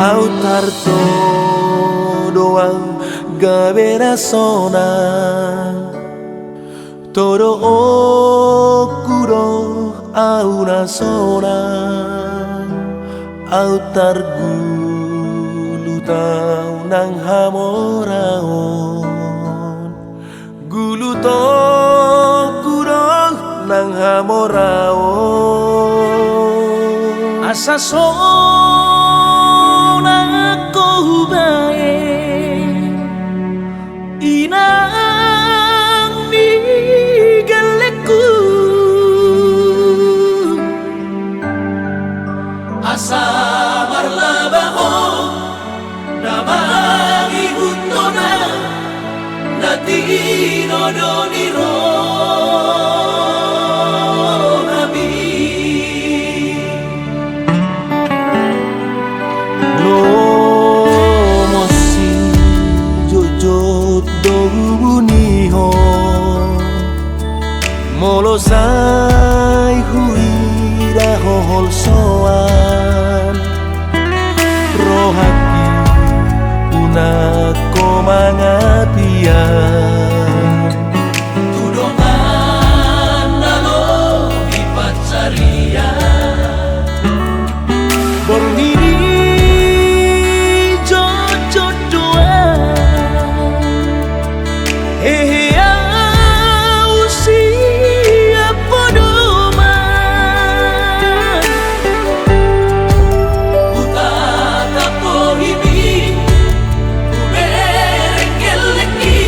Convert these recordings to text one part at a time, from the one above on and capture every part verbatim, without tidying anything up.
Au tartodo au gabe na sonang, todoonku do au na sonang, au targulut au nang hamoraon. Gulutonku do nang hamoraon. Asa sonang hubaen inang ni gellengku. Asa marlaba ho na mangihuthon au na tinodo ni rohami. Lomo sijotjot do hubunihon. Molo sai huida ho holsoan, rohangki unang ho mangapian. Tu dongan na lobi pansarian. Borngin i jotjot do au, hehe au sian podoman. Hutatap bohimi, hubereng gellengki.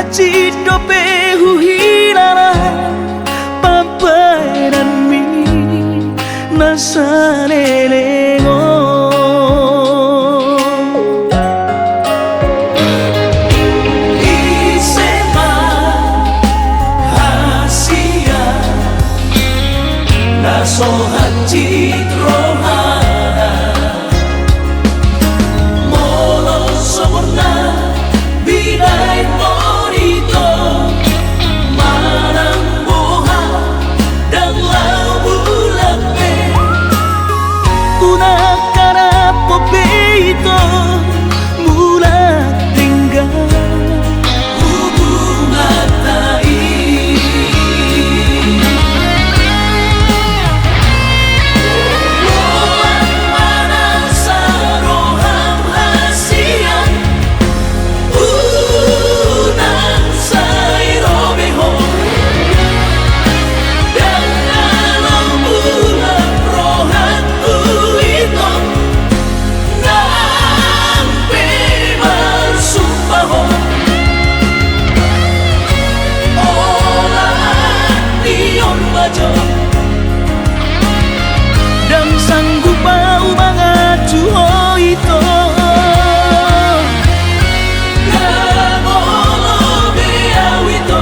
Cik dope huhilala pambahenanmi na saleleng on. Ise ma hasian na so hansit rohana? Molo so borngin binahen on ito, manang boha ndang laho mulak be. Unang harapon be ito mulak denggan hubunganta i. Boan ma nang saroham hasian, unang sai robehon. Ndang na laho mulak rohangku ito, nang pe marsumpah on. Olat ni on ma jo, ndang sanggup ahu mangacu ho ito. Ndang olo be ahu ito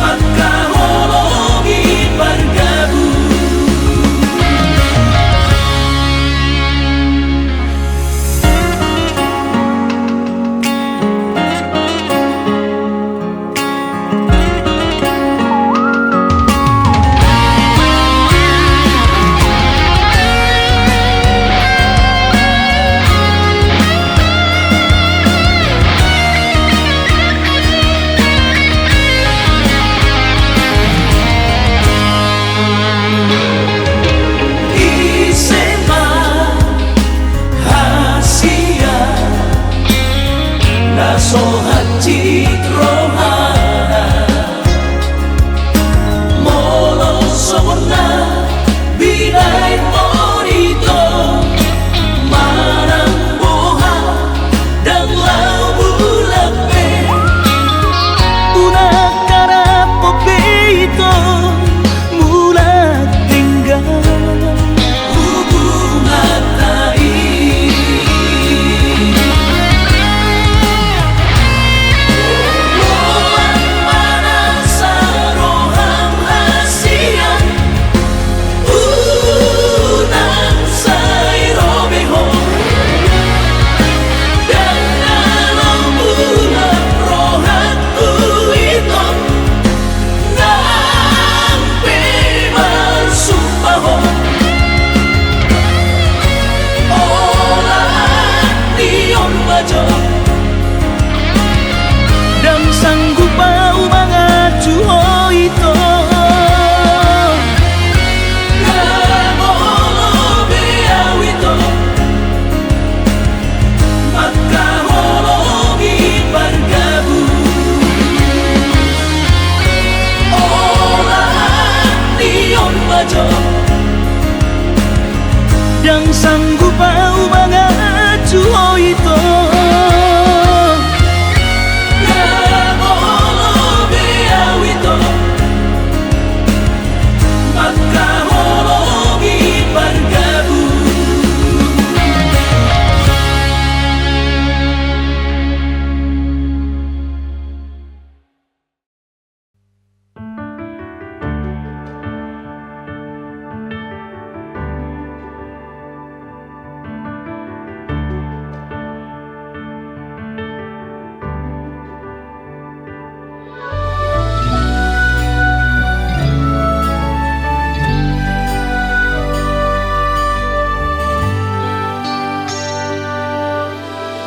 mangkaholongi pargabung. Ise ma hasian na so hansit rohana? Molo so borngin binahen on ito, manang boha ndang laho mulak be. Unang harapon be ito mulak denggan hubunganta i. Boan ma nang saroham hasian, unang sai robehon. Ndang na laho mulak rohangku ito, nang pe marsumpah on. Olat ni on ma jo, ndang sanggup ahu mangacu ho ito. Ndang olo be ahu ito mangkaholongi pargabung. Olat ni on ma jo, ndang sanggup ahu mangacu ho ito. Ndang olo be ahu ito mangkaholongi pargabung.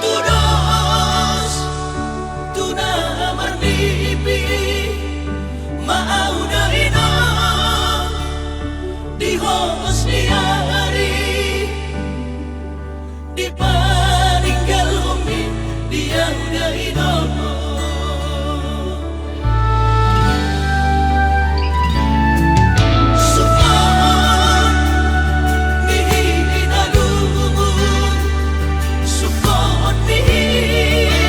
Tudos tu na marnipi ma ahu dainang di hopos ni ari. Dipaninggalhonmi dia uda i dohot. Sungkot ni hita lungun, sungkot ni hita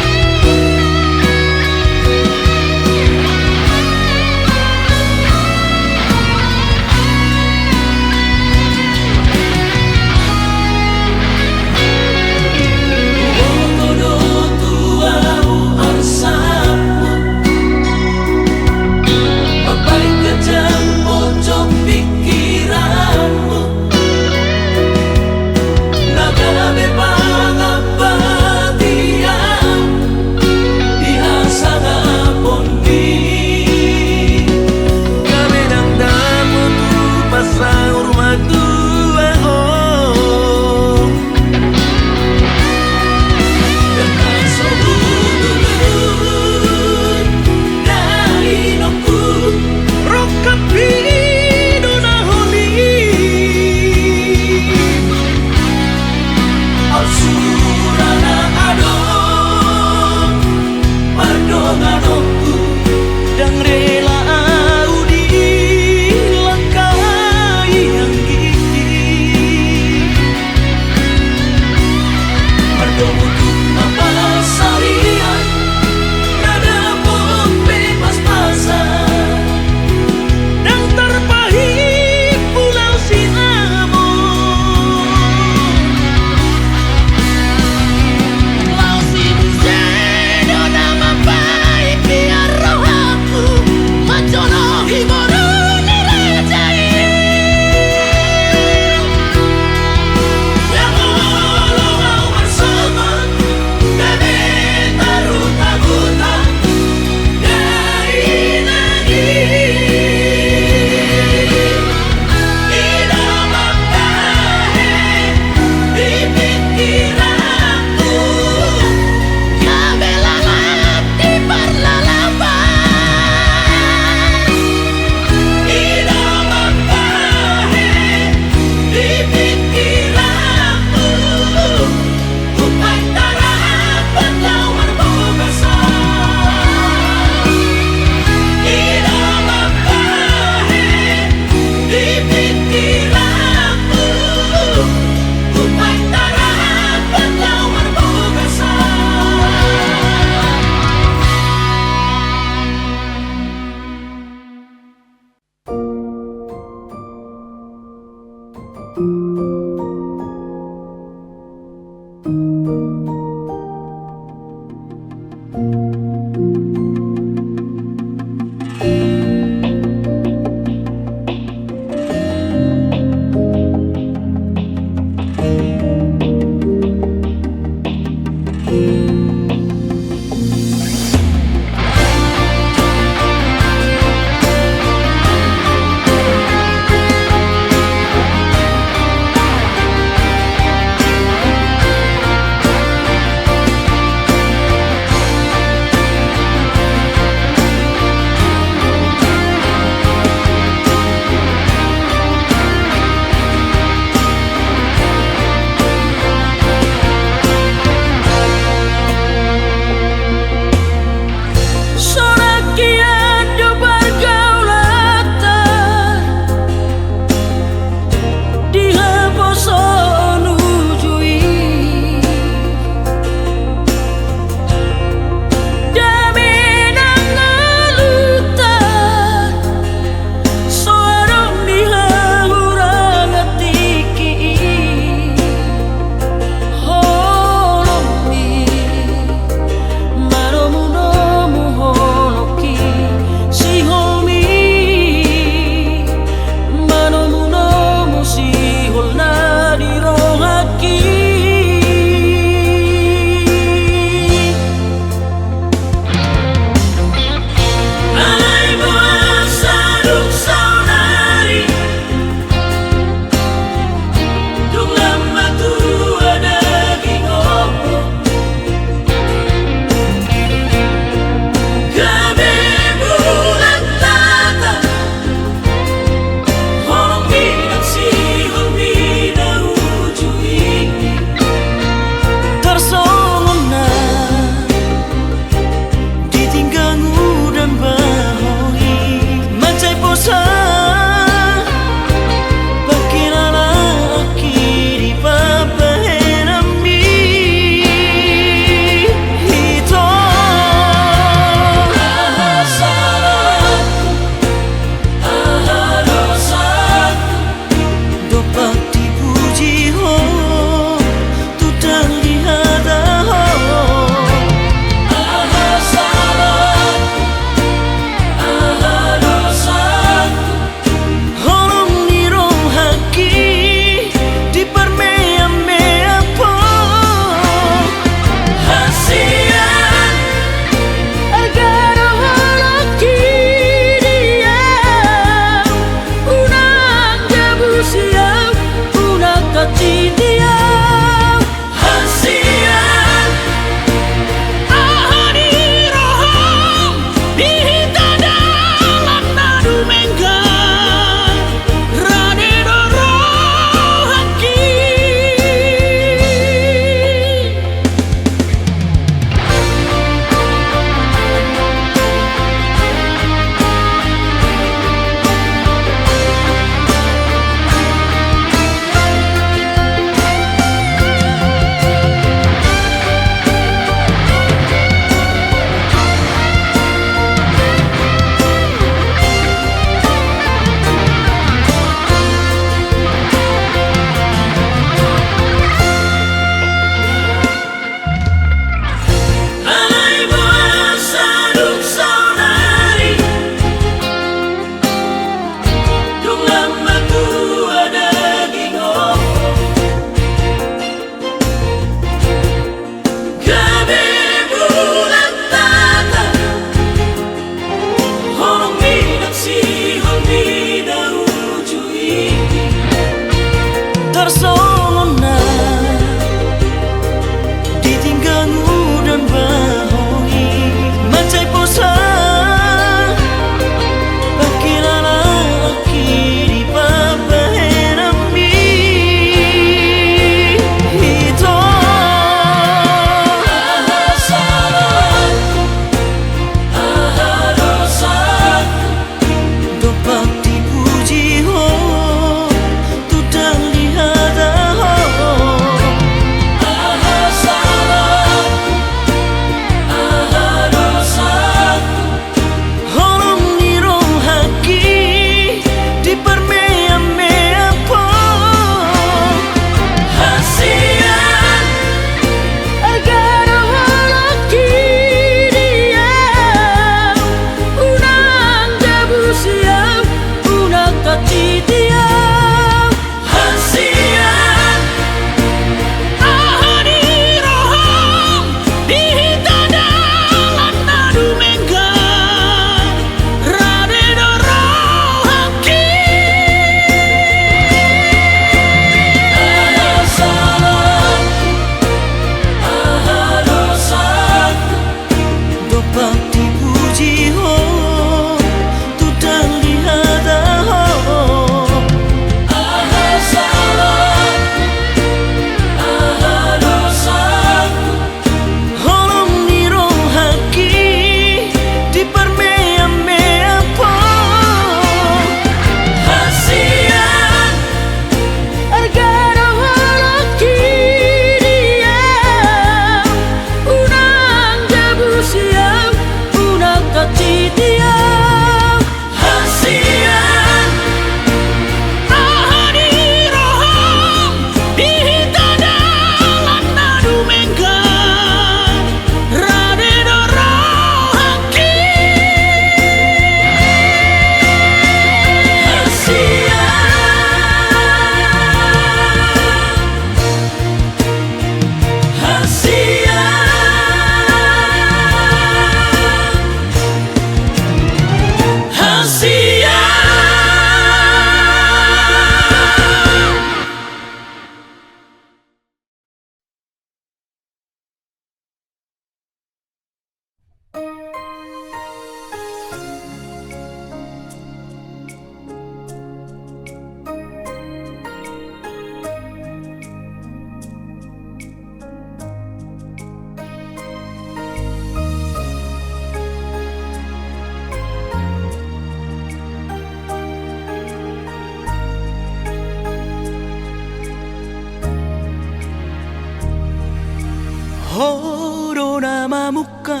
Ho do na mamungka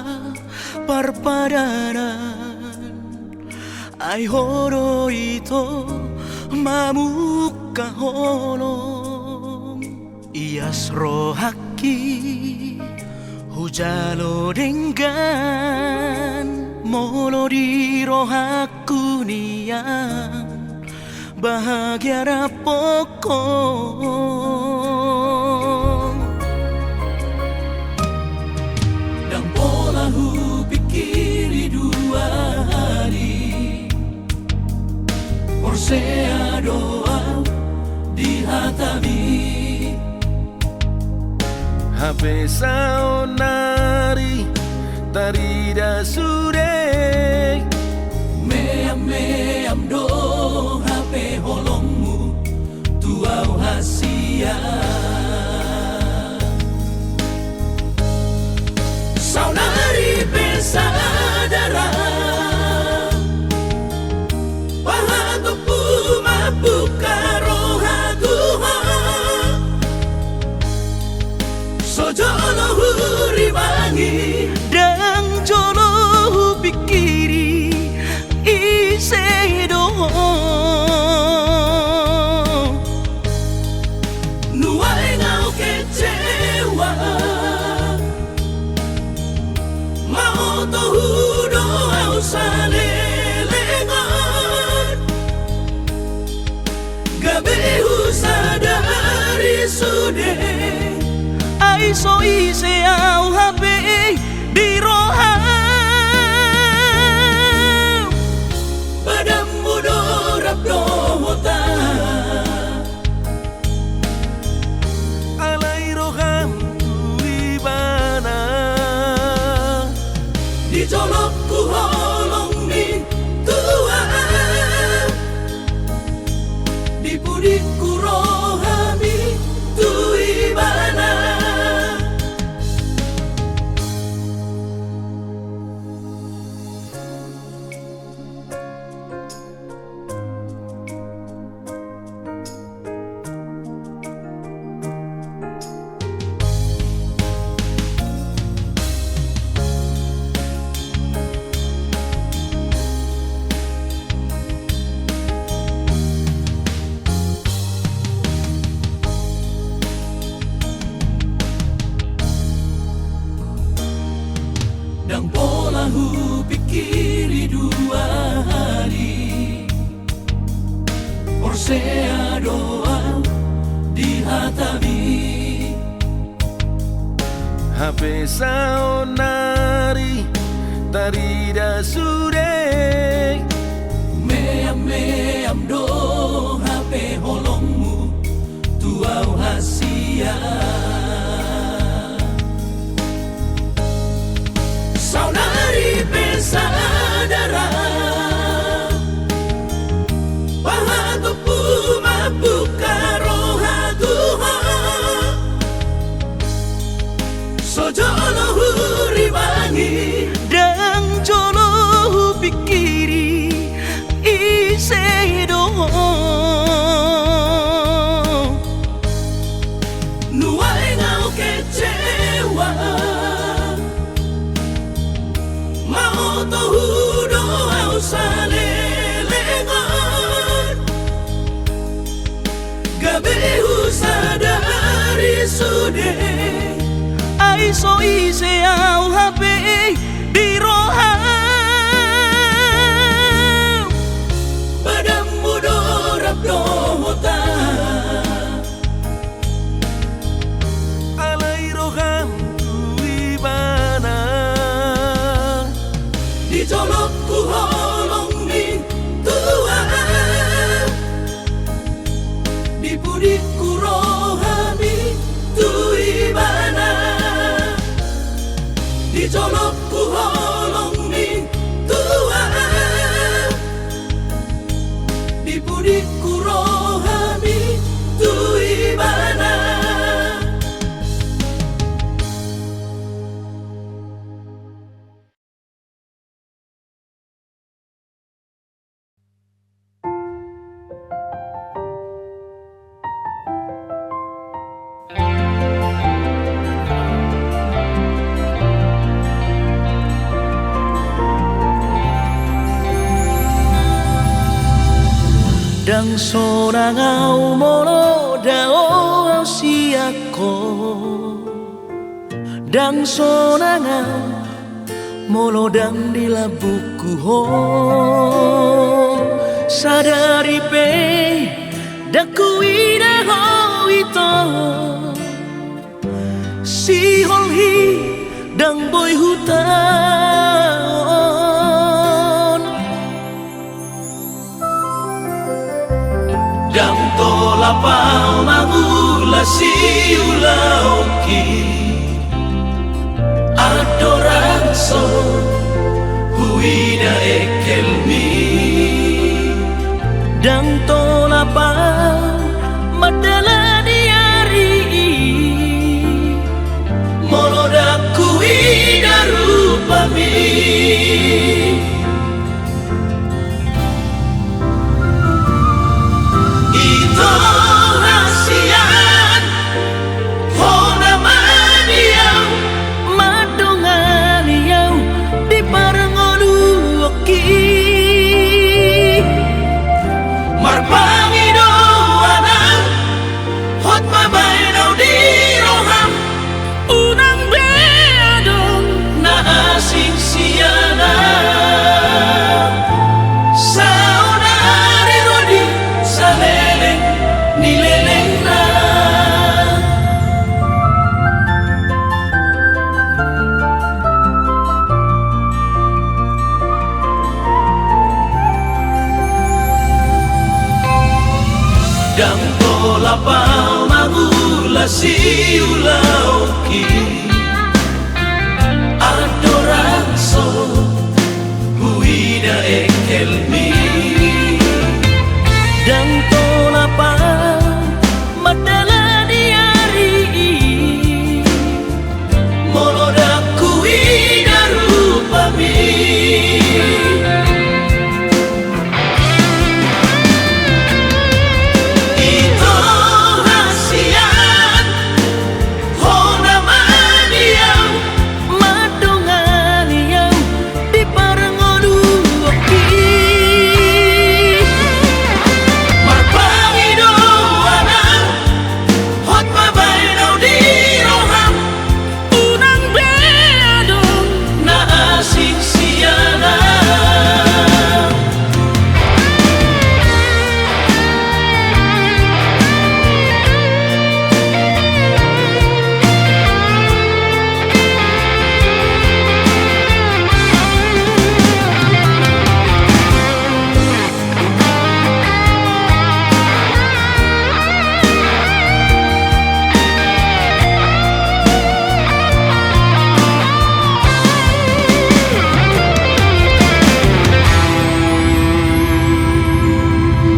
parpadanan, ai ho do ito mamungka holong. Ias rohangki hujalo denggan, molo di rohangku nian bahagia dapot ho. Ndang pola hupingkiri dua hali, porsea do au di hatami. Hape saonari tarida sude meam-meam do hape holongmu tu au hansian. Saonari pe sadar au, pahatophu mamungka roha tu ho. So jolo hurimangi, ndang jolo hupingkiri ise do ho. Nuaeng au kecewa, maotohu do au salelengon. Gabe husadari sude, ai so ise au hape di roham. Badanmu do rap dohot au, alai roham tu ibana. Di jolongku holong ni tua, di pudingku rohami tu ibana. Ndang pola hupingkiri dua hali, porsea do au di hatami. Hape saonari tarida sude, meam-meam do hape holongmu tu au hansian. Saonari pe sadar au, pahatophu mamungka roha tu ho. So jolo hurimangi, ndang jolo hupingkiri ise do ho. Nuaeng au kecewa, maotohu do au salelengon. Gabe husadari sude, ai so ise au hape di roham. Badanmu do rap dohot au, alai roham tu ibana. Di jolongku holong ni tua, di pudingku rohami tu ibana. Di jolongku holong ni Ndang sonang au molo daong au sian ho. Ndang sonang au molo ndang di lambungku ho. Sadari pe ndang huida ho ito. Sihol i ndang boi hutaon. Ndang tolap au mangula siulaonki. Andorang so huida engkelmi. Ndang tolap au mandalani ari i. Molo ndang huida rupami. Ito hasian, ho na mani au, mandongani au di parngoluonki. Marpangidoan au, hot ma baen au di roham. Unang be adong na asing sian au. Saonari ro di saleleng ni lelengna. Ndang tolap au mangula siulaonki. Andorang so huida engkelmi. Ndang tolap au mandalani ari i. Molo ndang huida rupami. Ito hasian, ho na mani au, mandongani au di parngoluonki. Marpangidoan au, hot ma baen au di roham. Unang be adong na asing sian au.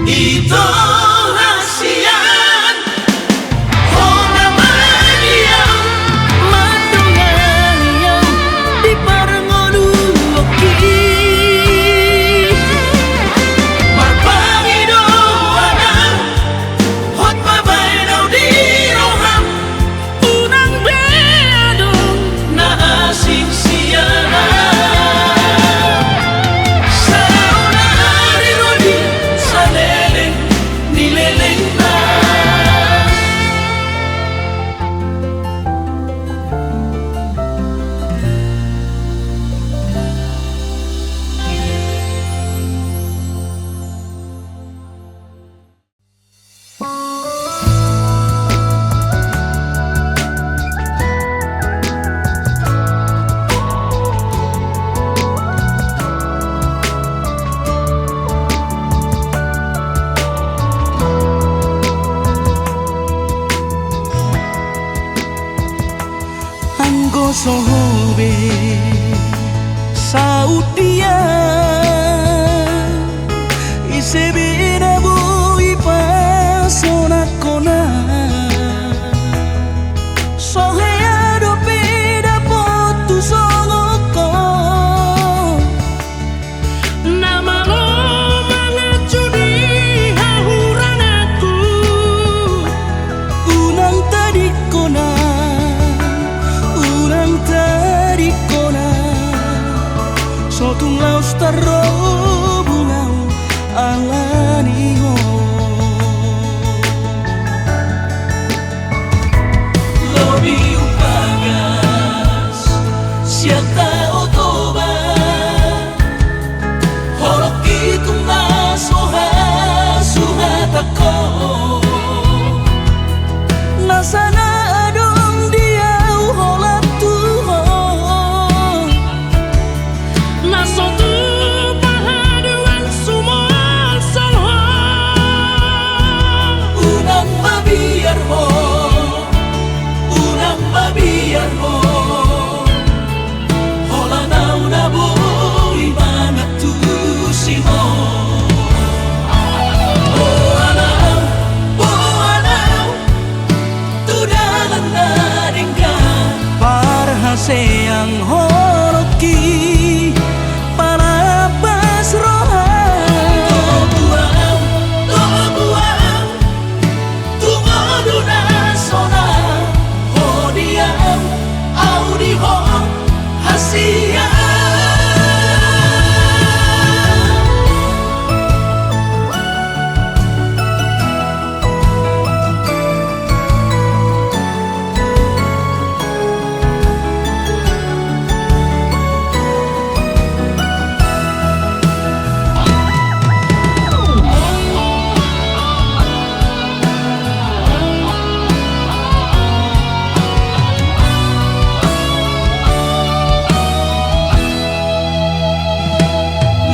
Ito hasian, ho na mani au, mandongani au di parngoluonki. Marpangidoan au, hot ma baen au di roham. Unang be adong na asing sian au. Saonari ro di saleleng ni lelengna. Anggo so ho be saut dia, ise be na boi pasonanghon au. So hea dope dapothu songon ho. Na malo manganju di hahuranganku. Unang tadingkon au, unang tadingkon au. So tung laos tarrobung au ala ni ho. Seang holongki, parabas roha. Toguang, toguang, tu ngolu na sonang, ho di au, au di ho, hasian.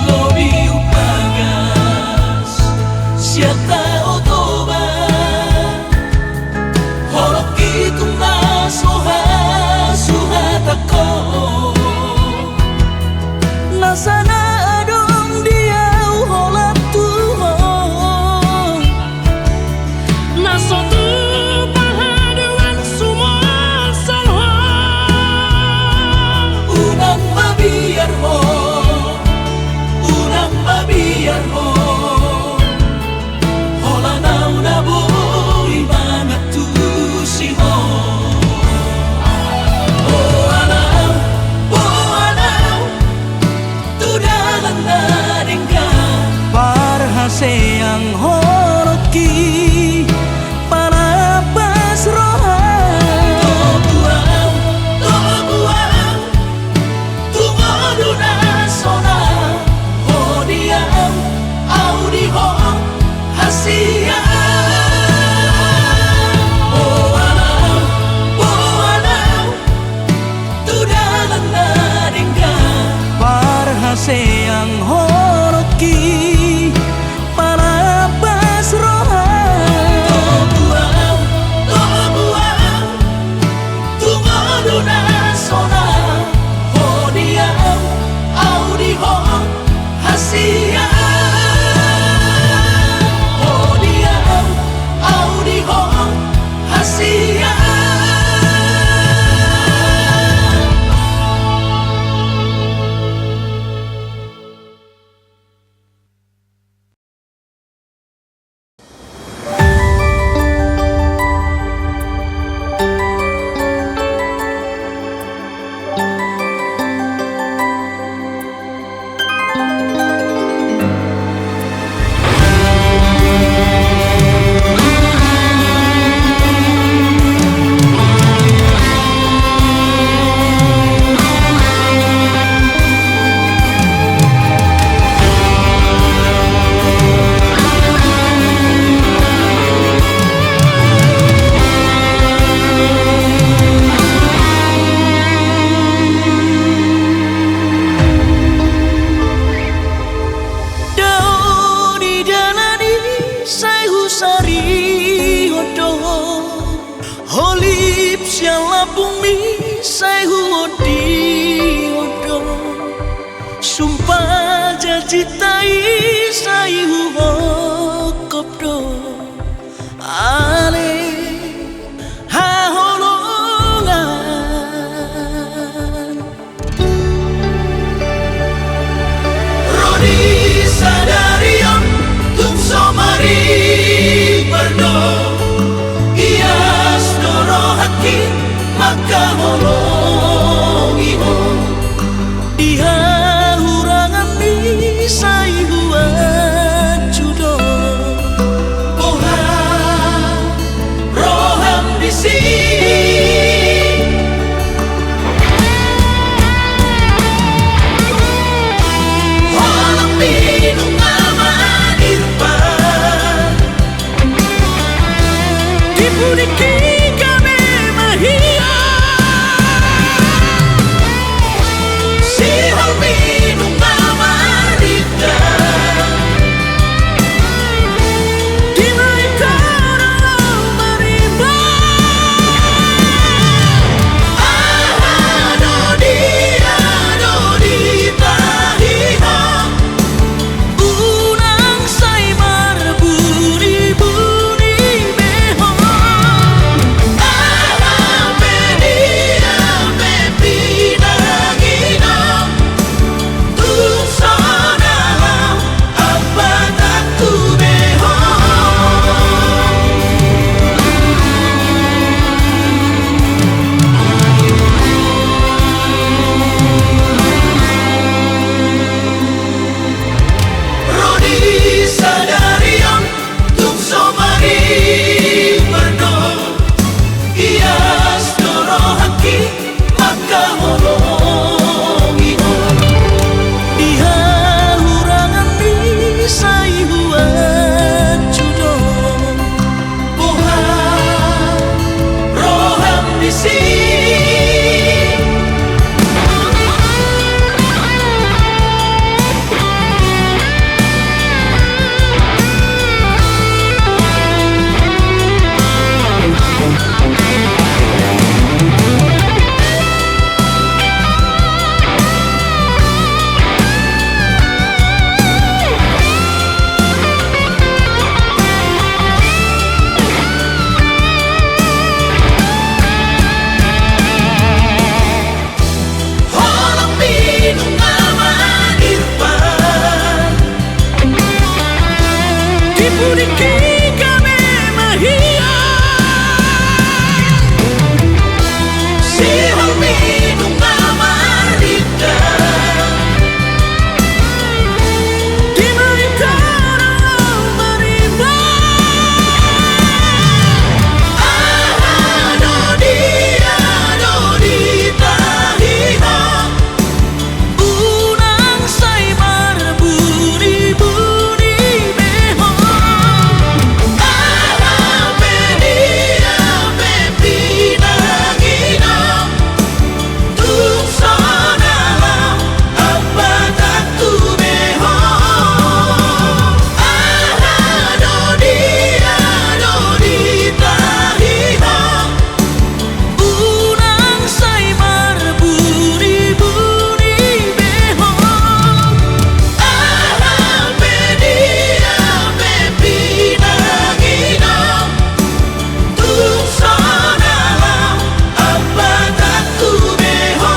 Lobi umbagas sian Tao Toba, holongki tung na so hasuhatangko. Nasa na adong di au holan tu ho, na so tupa haduan sumolsol ho. Unang mabiar ho, unang mabiar ho, holan au na boi mangantusi ho. Boan au, boan au tu dalan na denggan. Parhaseang holongki, parabas roha. Toguang, toguang, tu ngolu na sonang, ho di au, au di ho, hasian. Boan au, boan au tu dalan na denggan. Parhaseang holongki, parabas roha. Toguang, toguang, tu ngolu na sonang, ho di au, au di ho, hasian. Ho di au, au di ho, hasian. Dao ni dalan i sai husarihon do, holip sian lambungmi sai huondihon do, sumpah janjinta i sai huhophop do. Ale haholongan. Ro di sadari on tung so maripar do, ias do rohangki mangkaholongi ho. Di hahuranganmi sai huanju do. Boha roham disi? Holongmi nunga manirpan. Di pudi i gabe ma hian. Siholmi Mangkaholongi ho. Di hahurangan i sai huanju do. Boha roham disi. Holong minum nama Irfan. Di pudi kika memang hian. Sihol minum nama Rita. Di main terang marimbang. Aha do dia do di tahi ho. Unang sai marbuni-buni be ho. Aha pe dia pe pinangido. Tung sonang lam ampatanku be ho. Aha do dia do di tahi ho. Unang sai marbuni-buni be ho. Aha pe dia pe pinangido. Tung sonang lam ampatanku be ho.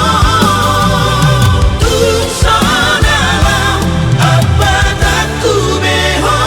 Tung sonang lam ampatanku be ho.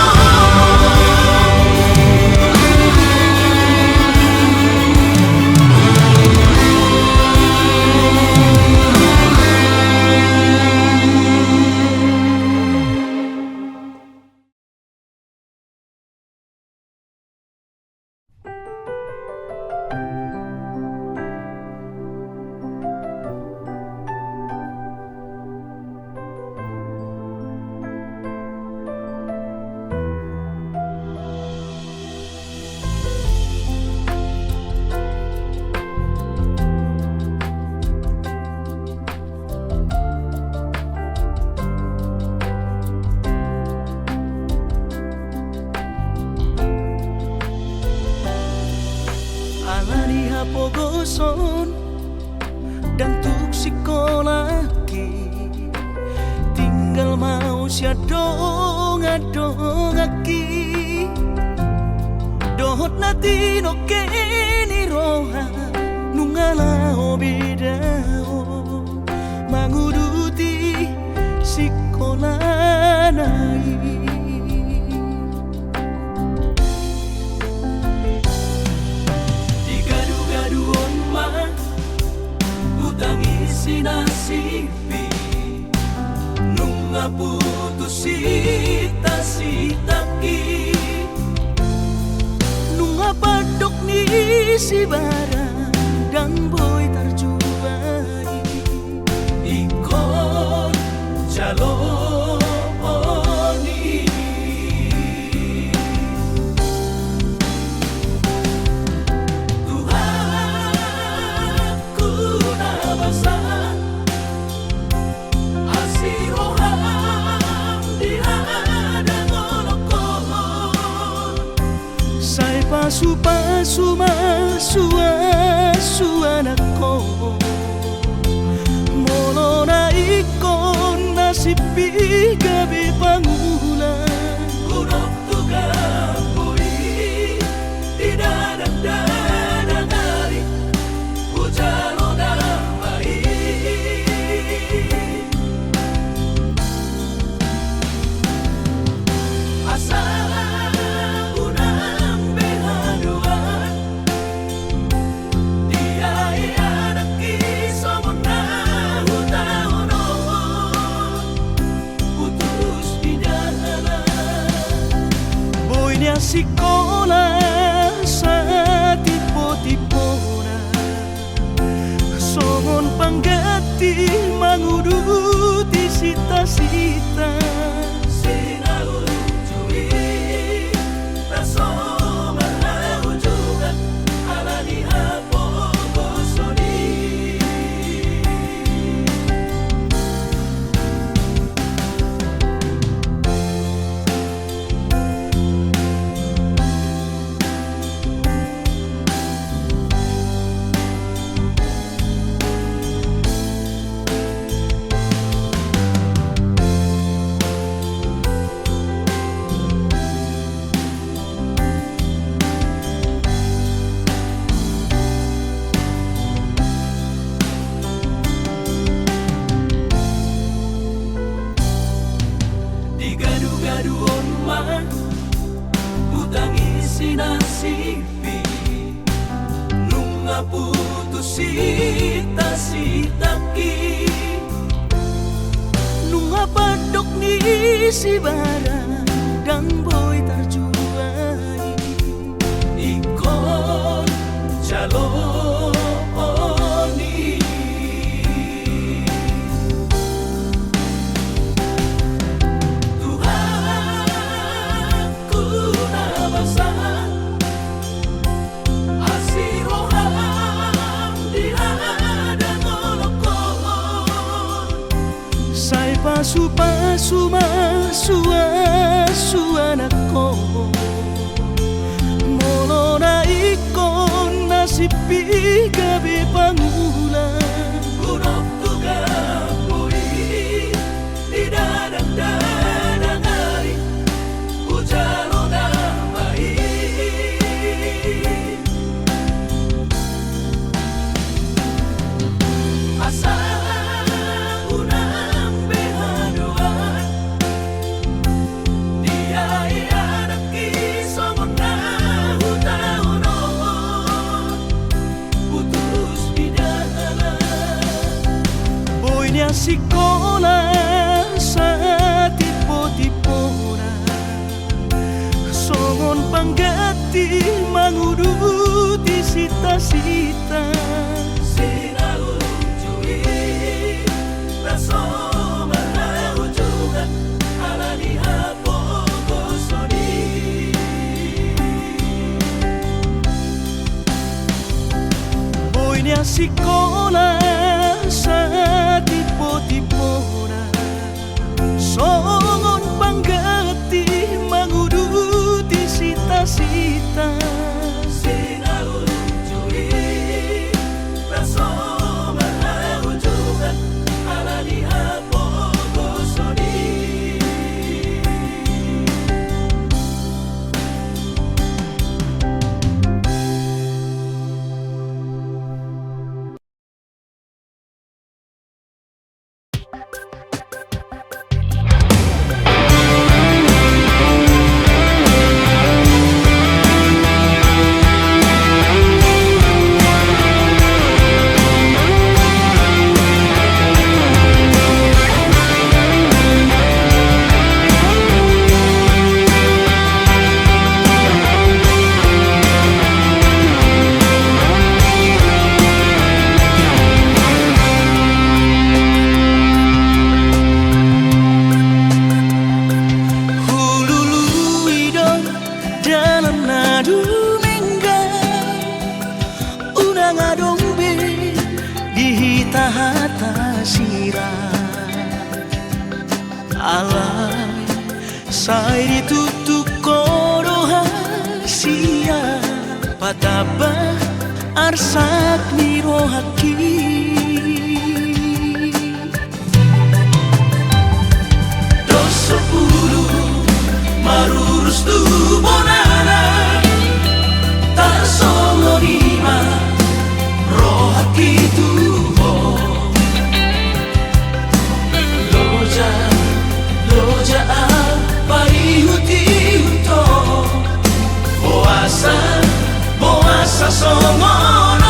Ala ni hapogoson ndang tuk sikolangki, tinggal ma au sian dongan-donganki. Dohot na tinongke ni roha nunga laho beda ho manguduti sikolana i. Digadu-gaduhon ma hutang i si nasib i. Nunga putus hita sian i. Nunga pandok ni sibara ndang boi tarjua i. Ingkon jalo ni Tuhan. Ku na basa, asi roham di hadangononkon. Sai pasu-pasu ma suan-suananhon. Molo na ingkon nasib i gabe pangula. Hudok tu gambo i di dadang-dadang ari. Hujalo nama i. Asa unang be haduan. Dia i anak i songon na hutahonon. Putus di dalan. Boi nian sikola satimpo-timpona. Pangganti manguduti sintasinta. Sinaujui na so marhaujungan ala ni hapogoson i. Digadugaduhon ma hutangisi nasib i. Nunga putus sintasintangki. Nunga pandok ni sibara ndang boi tarjuai. Ingkon jaloon i. Tuhan ku na basa, asi roham di hadapan holongkon. Sai pasupasu ma suansuananku. Molo na ingkon nasib i gabe pangula. Hudok tu gamboi di dadang-dadang ari, hujalo na baen. Asa unang be haduan, dia ia nangkin songon na hutaonon. Putus di dalan. Boi nian sikola satimpotimpona, songon pangganti manguduti sintasinta. Sinaujui na so marhaujungan ala ni hapogoson i. Boi nian sikola satimpotimpona, songon pangganti manguduti sintasinta. Sinaujui na so marhaujungan ala ni hapogoson i. Hulului do dalan na dumenggan, unang adong be di hita hata sira. Alai sai ditutup ho do hasian, patamba arsak ni rohangki. Dos sapulu marurus tu bonana, tarsongon i ma rohangki tu ho. Loja, loja ahu paihutihut ho. Boasa, boasa songon on.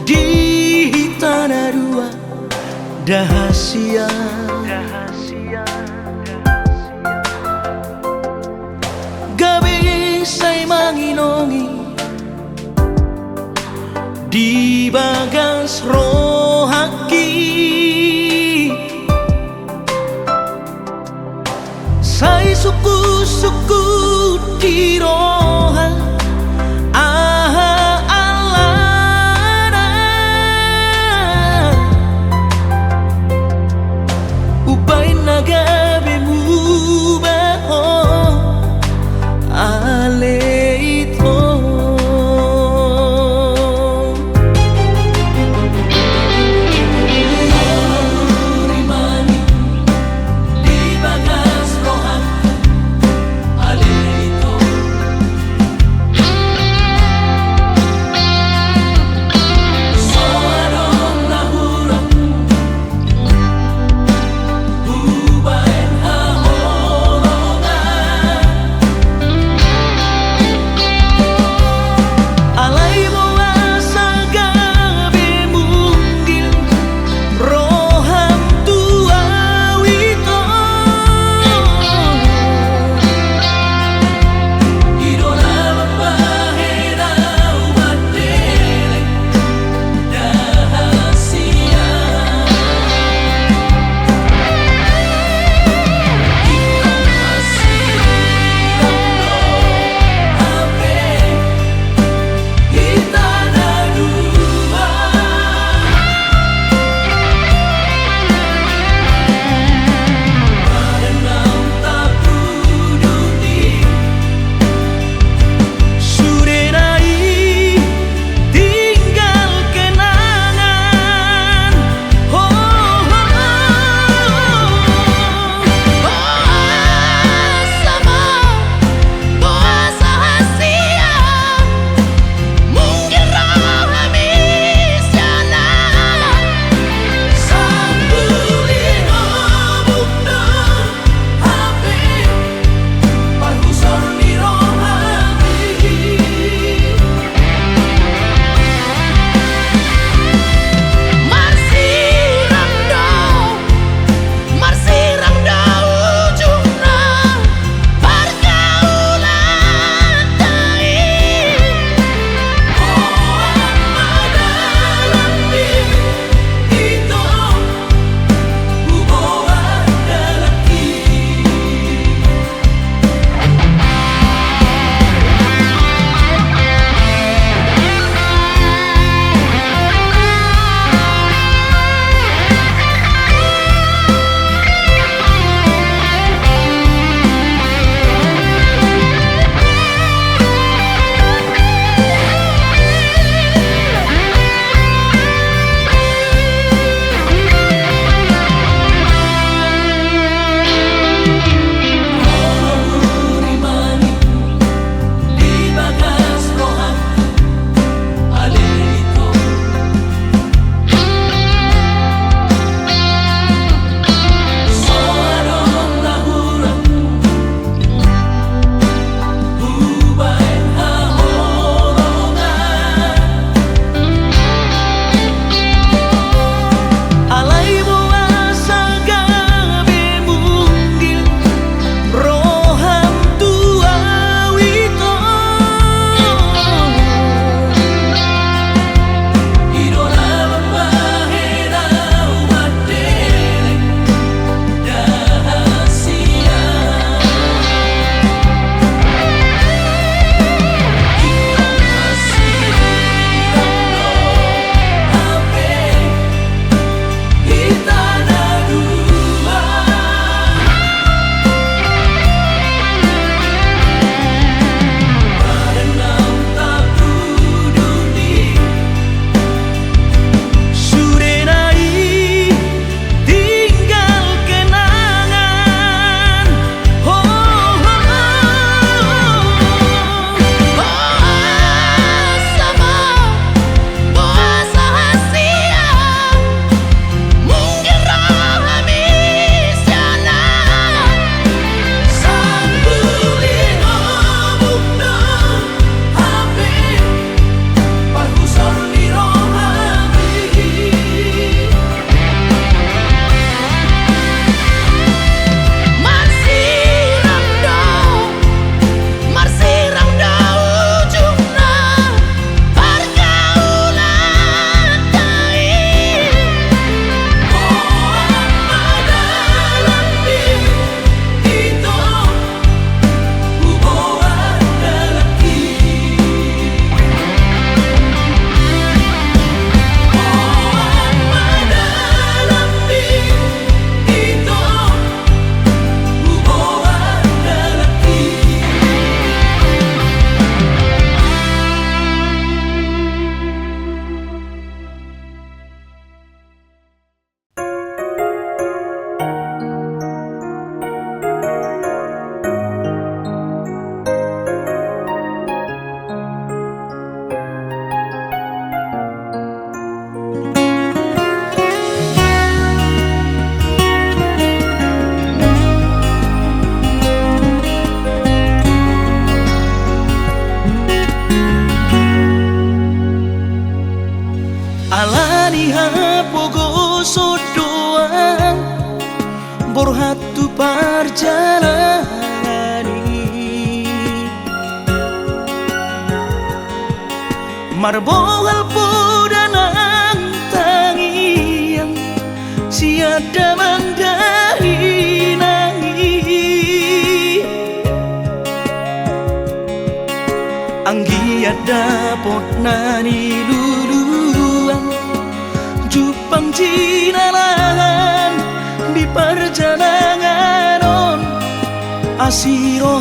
Di hita na dua da hasian, gabe sai manginongi di bagas rohangki. Sai sungkun-sungkun di roha aha alana, umbaen na gabe muba ho ale ito. Di bagas rohangku ale ito. Alani hapogoson do ahu borhat tu parjalanan i. Marbohal poda nang tangiang sian damang dainang i. Anggiat dapot na niluluan, jumpang jinalahan di parjalanan on. Asi ro